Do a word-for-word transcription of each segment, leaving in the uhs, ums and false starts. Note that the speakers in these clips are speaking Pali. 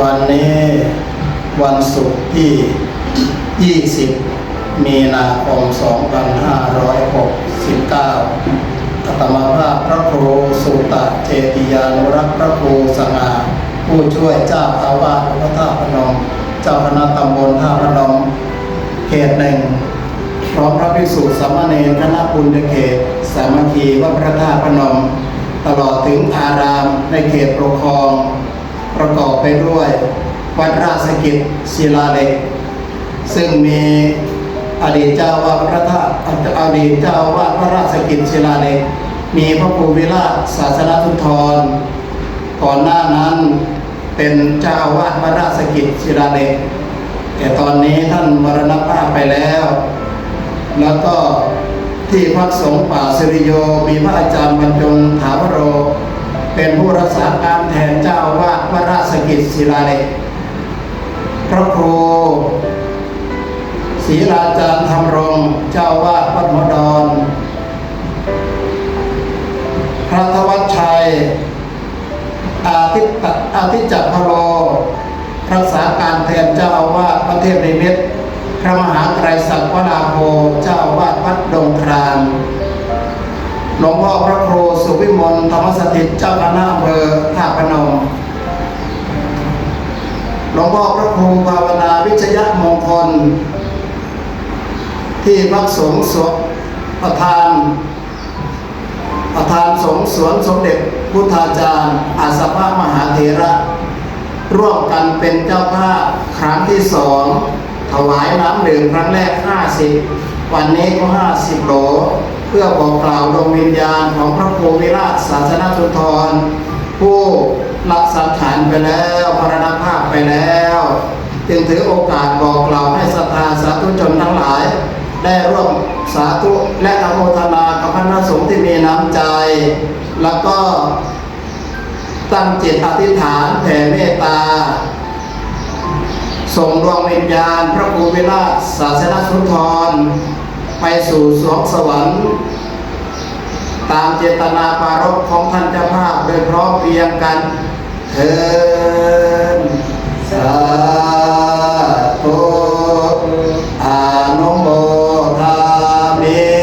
วันนี้วันศุกร์ที่ ยี่สิบ มีนาคม สองพันห้าร้อยหกสิบเก้า อาตมาภาพพระครูสุตะเจติยานุรักษ์ พระครูสง่า ผู้ช่วยเจ้าอาวาสวัดพระธาตุพนม เจ้าคณะตำบลท่าพนม เขตหนึ่ง พร้อมพระภิกษุสามเณรคณะปุญญเขตสามัคคีวัดพระธาตุพนม ตลอดถึงอารามในเขตปกครอง ประกอบไปด้วยวัดราชกิจศิลาเหล็ก ซึ่งมีอดีตเจ้าอาวาสพระธาตุ อดีตเจ้าอาวาสวัดราชกิจศิลาเหล็ก มีพระครูวิราชศาสนสุนทร ก่อนหน้านั้นเป็นเจ้าอาวาสวัดราชกิจศิลาเหล็ก แต่ตอนนี้ท่านมรณภาพไปแล้ว แล้วก็ที่พักสงฆ์ป่าสุริโย มีพระอาจารย์บรรจงถาวโร เป็นผู้รักษาการแทนเจ้าอาวาสวัดราชกิจศิลาเหล็ก พระครูศรีลาจารย์ธรรมรงค์ เจ้าอาวาสวัดหัวดอน พระธวัชชัย อาทิตย์ อาทิตย์จักรพโล รักษาการแทนเจ้าอาวาสวัดเทพนิมิตร พระมหาไกรศักดิ์วราโภ เจ้าอาวาสวัดดงคราม หลวงพ่อพระครูสุวิมลธรรมสถิต เจ้าคณะอำเภอธาตุพนม หลวงพ่อพระครูภาวนาวิชยมงคล ที่พักสงฆ์สวดประธาน ประธานสงฆ์สวนสมเด็จพุทธาจารย์อาสภะมหาเถระ ร่วมกันเป็นเจ้าภาพครั้งที่สอง ถวายน้ำดื่มครั้งแรก ห้าสิบ วันนี้ก็ ห้าสิบ โหล เพื่อบอกกล่าวดวงวิญญาณของพระครูวิราชศาสนสุนทร ผู้ละสังขารไปแล้ว มรณภาพไปแล้ว จึงถือโอกาสบอกกล่าวให้ศรัทธาสาธุชนทั้งหลาย ได้ร่วมสาธุและอนุโมทนากับคณะสงฆ์ที่มีน้ำใจ แล้วก็ตั้งจิตอธิษฐานแผ่เมตตา ส่งดวงวิญญาณพระครูวิราชศาสนสุนทร ไปสู่สวงสวรรค์ ตามเจตนาปรารภของท่านเจ้าภาพโดยพร้อมเพรียงกัน เทอญ สาธุ อนุโมทามิ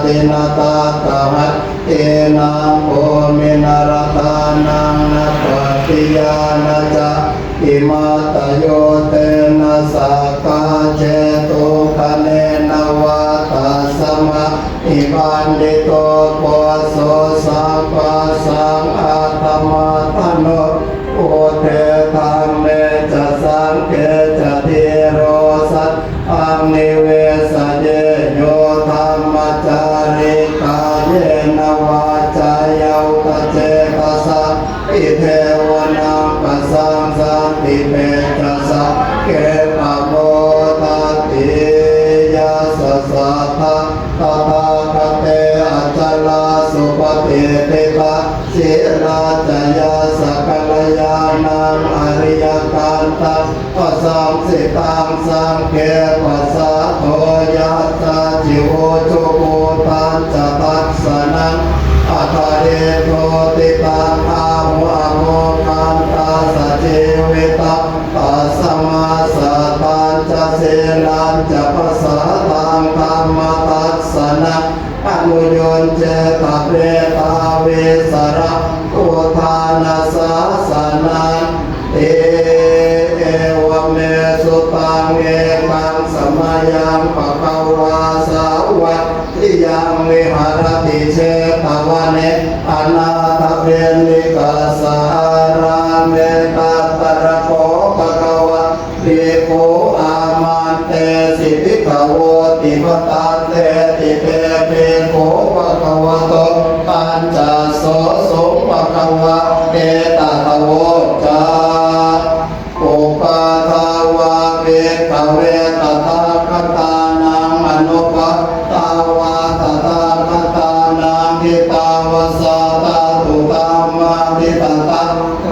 Tatthahatīnaṃ bhūminaradānaṃ nappatiyāna ca imatthayo tena sakkā jetu gaṇena vā. Tasmā hi paṇḍito poso sabbassaṃ atthamattano, buddhe dhamme ca saṅghe ca dhīro saddhaṃ nivesaye, yo dhammacārī kāyena vācāya uda cetasā, pīṭe vanaṃ pasāsati, te ca saṅghe pamodati. Yassa saddhā tathāgate acalā supatiṭṭhitā, sīlā ca yassa kalyāṇaṃ ariyakantaṃ, pasassinataṃ saṅghe pasādo yassa, jihujjuku tañca dassanaṃ, akaniṭṭho diṭṭhaṃ āhu amoghantassa jīvitaṃ. Tasmā saddhañca sīlañca pasādaṃ dhammadassanaṃ, anuyuñjetha mettāvītaraṃ buddhānussāsananti. Evaṃ me sutaṃ. Ekaṃ samayaṃ bhagavā sāvatthiyaṃ viharati jetavane anāthapiṇḍikassa ārāme. Tatra kho bhagavā bhikkhū āmantesi bhikkhavoti. Bhadanteti te bhikkhū bhagavato paccassosuṃ. Bhagavā etadavoca. Uppādā vā bhikkhave tathāgatānaṃ anuppādā vā tathāgatānaṃ, ṭhitā va sā dhātu dhammaṭṭhitatā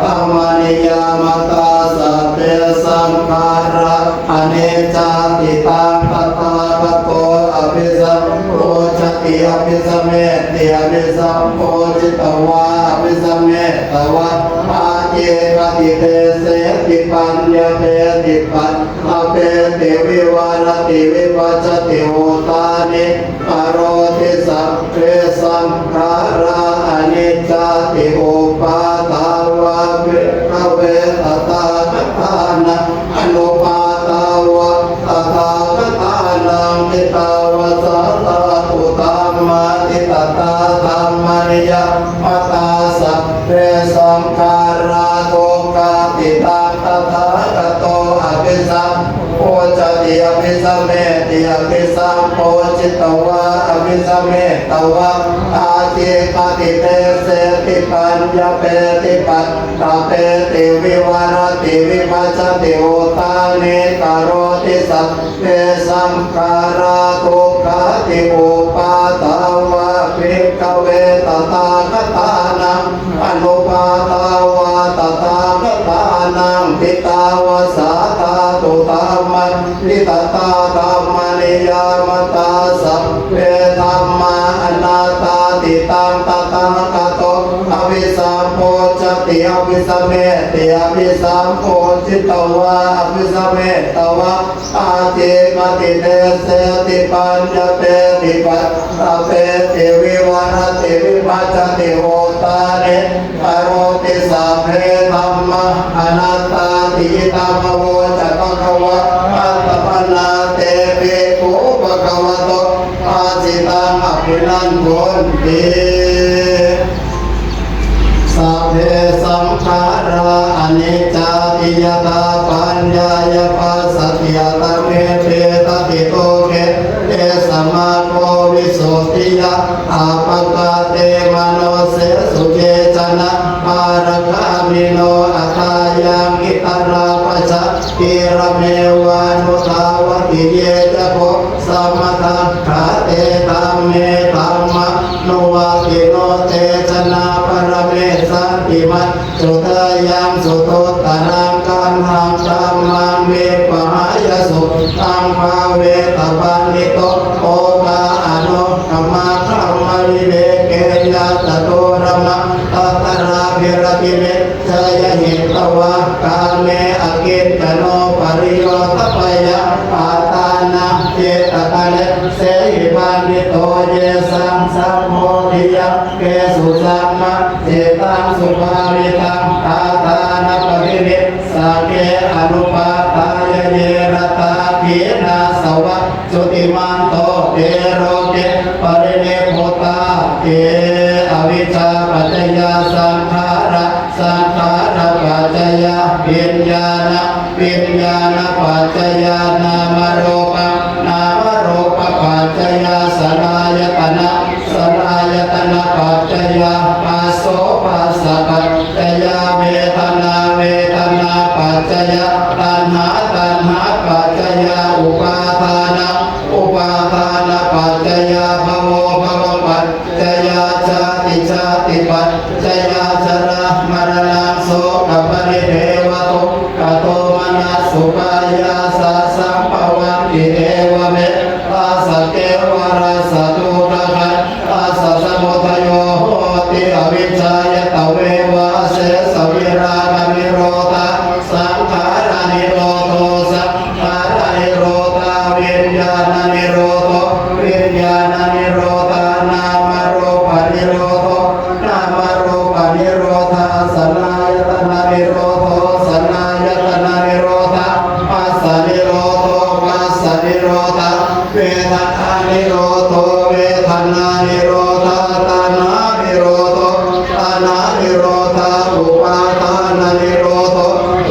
dhammaniyāmatā, sabbe saṅkhārā aniccāti. Taṃ tathāgato abhisambujjhati abhisameti, abhisambujjhitvā abhisametvā ācikkhati deseti paññapeti paṭṭhapeti vivarati vibhajati uttānī karoti. Sabbe saṅkhārā aniccāti. Uppādā vā bhikkhave tathāgatānaṃ anuppādā vā tathāgatānaṃ, ṭhitā va sā dhātu dhammaṭṭhitatā dhammaniyāmatā, sabbe saṅkhārā dukkhāti. Taṃ tathāgato abhisambujjhati abhisameti, abhisambujjhitvā abhisametvā ācikkhati deseti paññapeti paṭṭhapeti vivarati vibhajati uttānī karoti. Sabbe saṅkhārā dukkhāti. Uppādā vā bhikkhave tathāgatānaṃ anuppādā vā tathāgatānaṃ, ṭhitā va sā dhātu dhammaṭṭhitatā dhammaniyāmatā, sabbe dhammā anattāti. Taṃ tathāgato abhisambujjhati abhisameti, abhisambujjhitvā abhisametvā ācikkhati deseti paññapeti paṭṭhapeti vivarati vibhajati uttānī karoti. Sabbe dhammā anattāti. Idamavoca bhagavā. Attamanā te bhikkhū bhagavato bhāsitaṃ abhinandunti. Sabbe saṅkhārā aniccāti. Yadā paññāya passati aṭṭhametti dukkhe, te samā kho visuddhiyā appakā te manussesu. Ye janā pharagāmino athāyaṃ itarā pajā, khīramevānudhāvati. Ye ca kho samadaṭṭhā te dhamme dhammānuvattino, te janā paramessanti majjhu tayyaṃ suduttaraṃ. Kaṇhaṃ dhammaṃ vippahāya sūtaṃ bhāveta paṇḍito, okā anukamā dhammavivekeyyā caturābhinatimiddhāya hitvā kāme akiñcano pariyodapayā. Ātānā cittakallesehi paṇḍito ye sa yakkesu sammajjitaṃ subhāvitaṃ āṭānāṭiyappaṭinissaggī anupādāya ye ratā khīṇāsavā jutimanto te loke parinibbutā. Te avijjāpaccayā saṅkhārā, saṅkhārapaccayā viññāṇaṃ, viññāṇapaccayā nāmarūpaṃ, nāmarūpapaccayā saḷāyatanaṃ, saḷāyatanapaccayā phasso, phassapaccayā vedanā, vedanāpaccayā taṇhā, taṇhāpaccayā upādānaṃ, upādānapaccayā bhavo, bhavapaccayā jāti, jātipaccayā jarāmaraṇaṃ sokaparidevadukkhadomanassupāyāsā sambhavanti. Evame tassa kevalassa dukkhassa samudayo hoti, avijjāya tveva asesavirāganirodhā saṅkhāranirodho, saṅkhāranirodhā viññāṇanirodho, viññāṇanirodhā nāmarūpanirodho, nāmarūpanirodhā saḷāyatananirodho, saḷāyatananirodhā phassanirodho, phassanirodhā vedanānirodho, vedanānirodhā taṇhānirodho, taṇhānirodhā upādānanirodho,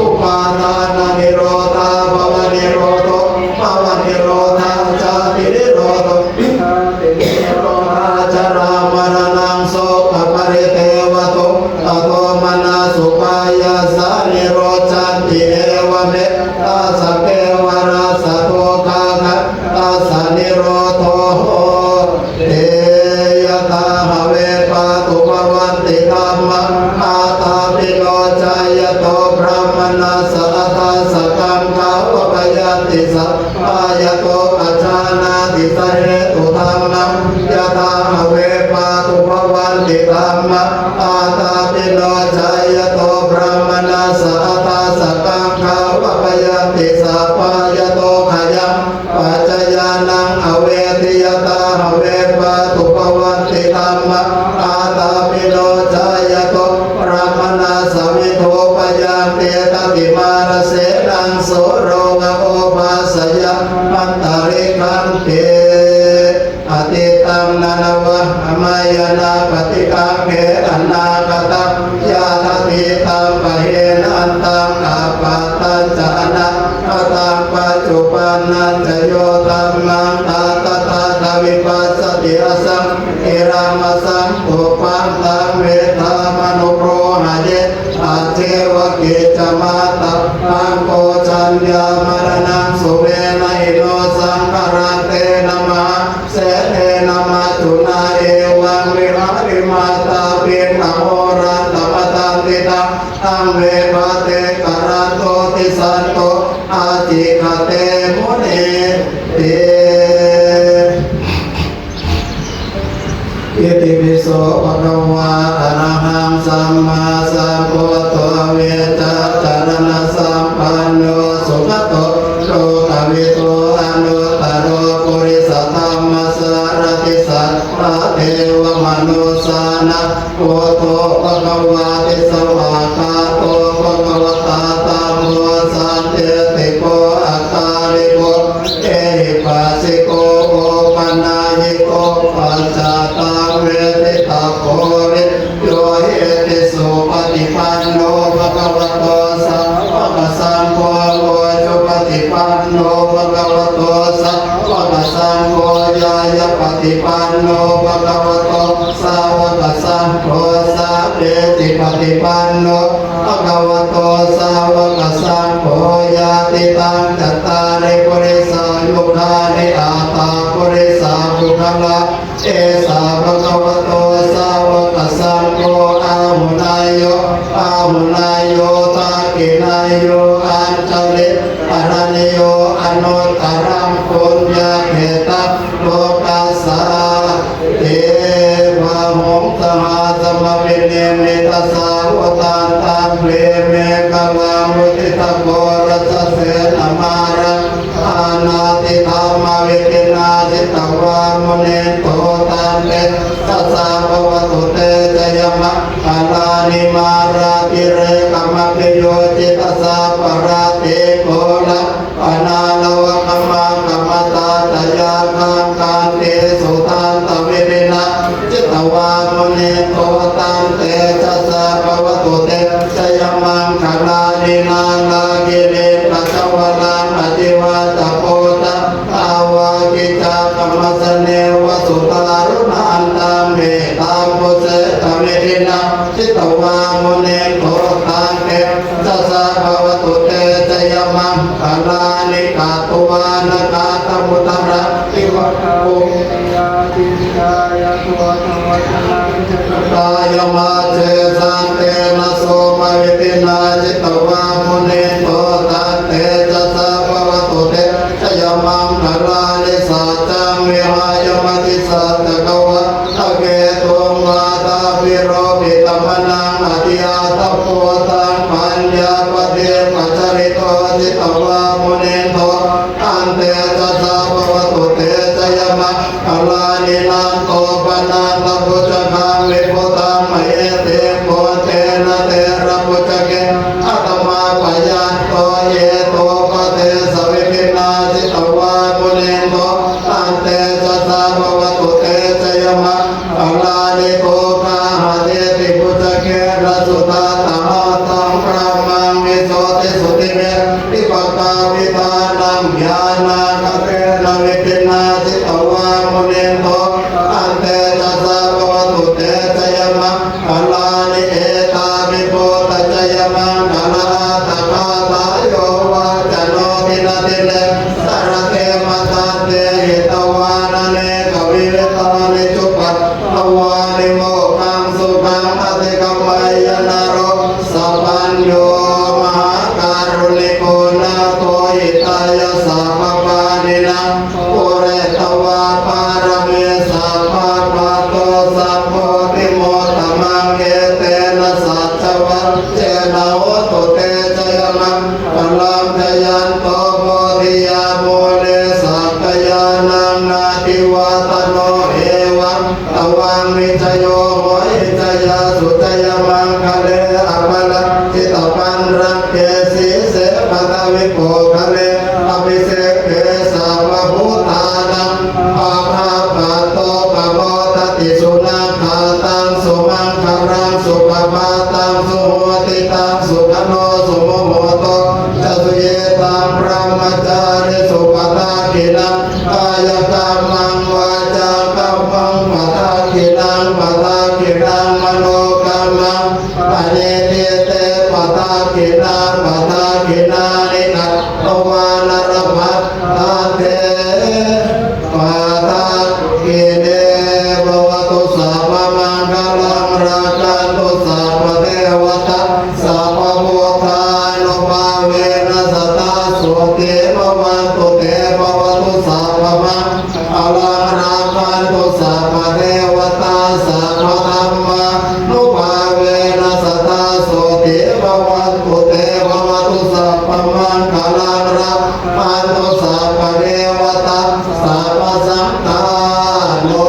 upādānanirodhā bhavanirodho, bhavanirodhā jātinirodho, jātinirodhā jarāmaraṇaṃ sokaparidevadukkhadomanassupāyāsā nirujjhanti. Evame tassa kevalassa dukkhassa nirodho hoti. Yathā have pātubhavanti dhammā, ātāpino cāyato brāhmaṇassa athāsakaṃ gābhayanti sabbā yato pajānāti sahetu dhammaṃ. Yathā have pātubhavanti dhammā, ātāpino cāyato brāhmaṇassa athāsakaṃ gābhayanti sabbā yato khayaṃ paccayānaṃ aveti. Yathā have pātubhavanti dhammā, ātāpino cāyato brāhmaṇassa vidhūpayaṃ tiṭṭhati mārasenaṃ sūro va obhāsayamantalikkhanti. Atītaṃ nānvāgameyya nappaṭikaṅkhe anāgataṃ, yadatītaṃ pahīnantaṃ appattañca anāgataṃ, paccuppannañca yo dhammaṃ tattha tattha vipassati, asaṃhiraṃ asaṅkuppaṃ taṃ viddhā manubrūhaye. Ajjeva kiccamātappaṃ ko jaññā maraṇaṃ suve, na hi no saṅgaraṃ tena mahā senena maccunā, evaṃ vihārimātāpiṃ ahorattamatanditaṃ, taṃ ve bhaddekaranto disanto ācikkhate munīti. Itipi so bhagavā arahaṃ sammāsambuddho vijjācaraṇasampanno sugato lokavidū anuttaro purisadammasārathi satthā devamanussānaṃ buddho bhagavāti. Svākkhāto bhagavatā dhammo sandiṭṭhiko akāliko ehipassiko opanayiko paccattaṃ veditabbo viññūhīti. Supaṭipanno bhagavato sāvakasaṅgho, ujupaṭipanno bhagavato sāvakasaṅgho, ñāyapaṭipanno bhagavato sāvakasaṅgho, sāmīcipaṭipanno bhagavato sāvakasaṅgho, yadidaṃ cattāri purisayugāni aṭṭha purisapuggalā, esa bhagavato sāvakasaṅgho, āhuneyyo pāhuneyyo dakkhiṇeyyo añjalikaraṇīyo, anuttaraṃ puññakkhettaṃ lokassā ti. Bāhuṃ sahassamabhinimmitasāvudhantaṃ, grīmekhalaṃ uditaghorasasenamāraṃ, dānādidhammavidhinā jitavā munindo, taṃ tejasā Sabbavatu te jayamaṅgalāni. Mārātirekamabhiyujjhitasabbarattighūlaganaḷavakamakkhamathaddhayakkhaṃ khantīsudantavidhinā jitavā munindo taṃ tejasā bhavatu te jayamaṅgalāni. Nāḷāgiriṃ gajavaraṃ atimattabhūtaṃ dāvaggicakkamasanīva sudāruṇantaṃ mettambusekavidhinā jitavā munindo taṃ tejasā bhavatu te jayamaṅgalāni. Katvāna kaṭṭhamudaraṃ iva gabbhinīyā ciñcāya duṭṭhavacanaṃ janakāyamajjhe santena somavidhinā jitavā munindo taṃ tejasā bhavatu te jayamaṅgalāni. Saccaṃ vihāya matisaccakavādaketuṃ vādābhiropitamanaṃ atiandhabhūtaṃ paññāpadīpajalito jitavā munindo taṃ tejasā bhavatu te jayamaṅgalāni. Nandopanandabhujagaṃ vibudhaṃ mahiddhiṃ puttena therabhujagena damāpayanto iddhūpadesavidhinā jitavā munindo taṃ tejasā bhavatu te jayamaṅgalāni. Duggāhadiṭṭhibhujagena sudaṭṭhahatthaṃ brahmaṃ visuddhijutimiddhibakābhidhānaṃ ñāṇāgadena vidhinā jitavā munindo taṃ tejasā bhavatu te jayamaṅgalāni. Etāpi buddhajayamaṅgalaaṭṭhagāthā yo vācano dinadine sarate matandī hitvānanekavividhāni cupaddavāni mokkhaṃ sukhaṃ adhigameyya naro sapañño. Mahākāruṇiko nātho hitāya sabbapāṇinaṃ pūretvā pāramī sabbā patto sambodhimuttamaṃ etena saccavajjena hotu te jayamaṅgalaṃ. Jayanto bodhiyā mūle sakyānaṃ nandivaḍḍhano evaṃ tvaṃ vijayo hohi jayassu jayamaṅgale aparājitapallaṅke sīse paṭhavipokkhare abhiseke sabbabuddhānaṃ aggappatto pamodati. Sunakkhattaṃ sumaṅgalaṃ supabhātaṃ suhuṭṭhitaṃ sukhaṇo sumuhutto ca suyiṭṭhaṃ brahmacārisu padakkhiṇaṃ kāyakammaṃ vācākammaṃ padakkhiṇaṃ padakkhiṇaṃ manokammaṃ paṇidhī te padakkhiṇā padakkhiṇāni katvāna labhantatthe padakkhiṇe. Bhavatu sabbamaṅgalaṃ rakkhantu sabbadevatā sabbabuddhānubhāvena sadā sotthī bhavantu te. Bhavatu sabbamaṅgalaṃ rakkhantu sabbadevatā sabbadhammānubhāvena sadā sotthī bhavantu te. Bhavatu sabbamaṅgalaṃ rakkhantu sabbadevatā sabbasaṅghānu